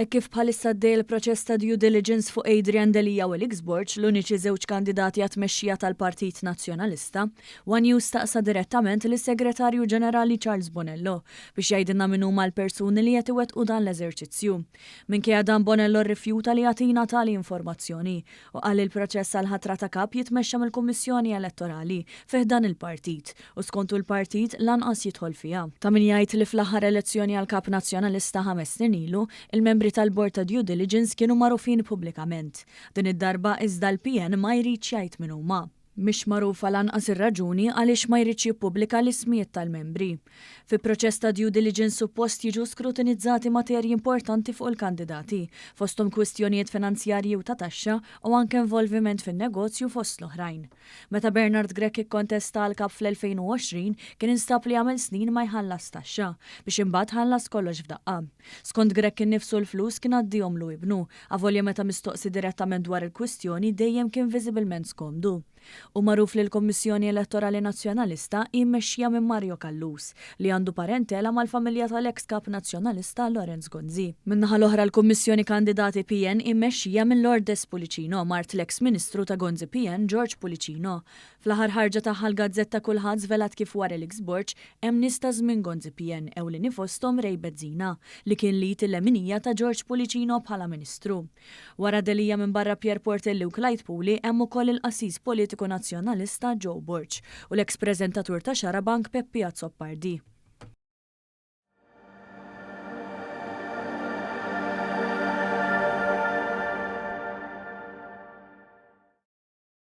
Hekk kif bħalissa għaddej il-proċess ta' due diligence fuq Adrian Delia u Alex Borg, l-uniċi żewġ kandidati għat-tmexxija tal-Partit Nazzjonalista, One News staqsa direttament lis-Segretarju Ġenerali Charles Bonello biex jgħidilna min huma l-persuni li qed iwettqu dan l-eżerċizzju. Minkejja dan Bonello rrifjuta li jagħtina tali informazzjoni u qal li l-proċess għall-ħatra ta' kap jitmexxa mill-Kummissjoni Elettorali fi ħdan il-partit u skontu l-partit lanqas jidħol fiha. Ta' min jgħid li fl-aħħar elezzjoni għal Kap Nazzjonalista 5 snin ilu, il-membri tal-Bord ta' Due Diligence kienu magħrufin pubblikament. Din id-darba iżda l-PN ma jridx jgħid min huma. Mhix magħrufa lanqas ir-raġuni għaliex ma jridx jippubblika l-ismijiet tal-membri. Fi proċess ta' due diligence suppost jiġu skrutinizzati materji importanti fuq il-kandidati, fosthom kwistjonijiet finanzjarji u ta' taxxa u anke involviment fin-negozju fost l-oħrajn. Meta Bernard Grech ikkontesta għal kap fl-2020 kien instab li għamel snin ma jħallas taxxa biex imbagħad ħallas kollox f'daqqa. Skont Grech innifsu l-flus kien għaddihomlu ibnu, avolja meta mistoqsi direttament dwar il-kwistjoni dejjem kien viżibilment skomdu. U magħruf li l-Kommissjoni Elettorali Nazzjonalista hi mmexxija minn Mario Callus li għandu parentela mal-familja tal-ex kap nazzjonalista Lawrence Gonzi. Min-naħa l-oħra l-Kummissjoni Kandidati PN hi mmexxija minn Lourdes Pullicino, mart l-ex Ministru ta' Gonzi PN George Pullicino. Fl-aħħar ħarġa tagħha l-gazzetta Kullħadd żvelat kif wara Alex Borg hemm nies ta' żmien Gonzi PN ewlieni fosthom Ray Bezzina li kien l-id il-leminija ta' George Pullicino bħala Ministru. Wara Delia minn barra Pierre Portelli u Clyde Puli hemm ukoll il-qassis politiku nazzjonalista Joe Borg u l-ex preżentatur ta' Xarabank Peppi Azzopardi.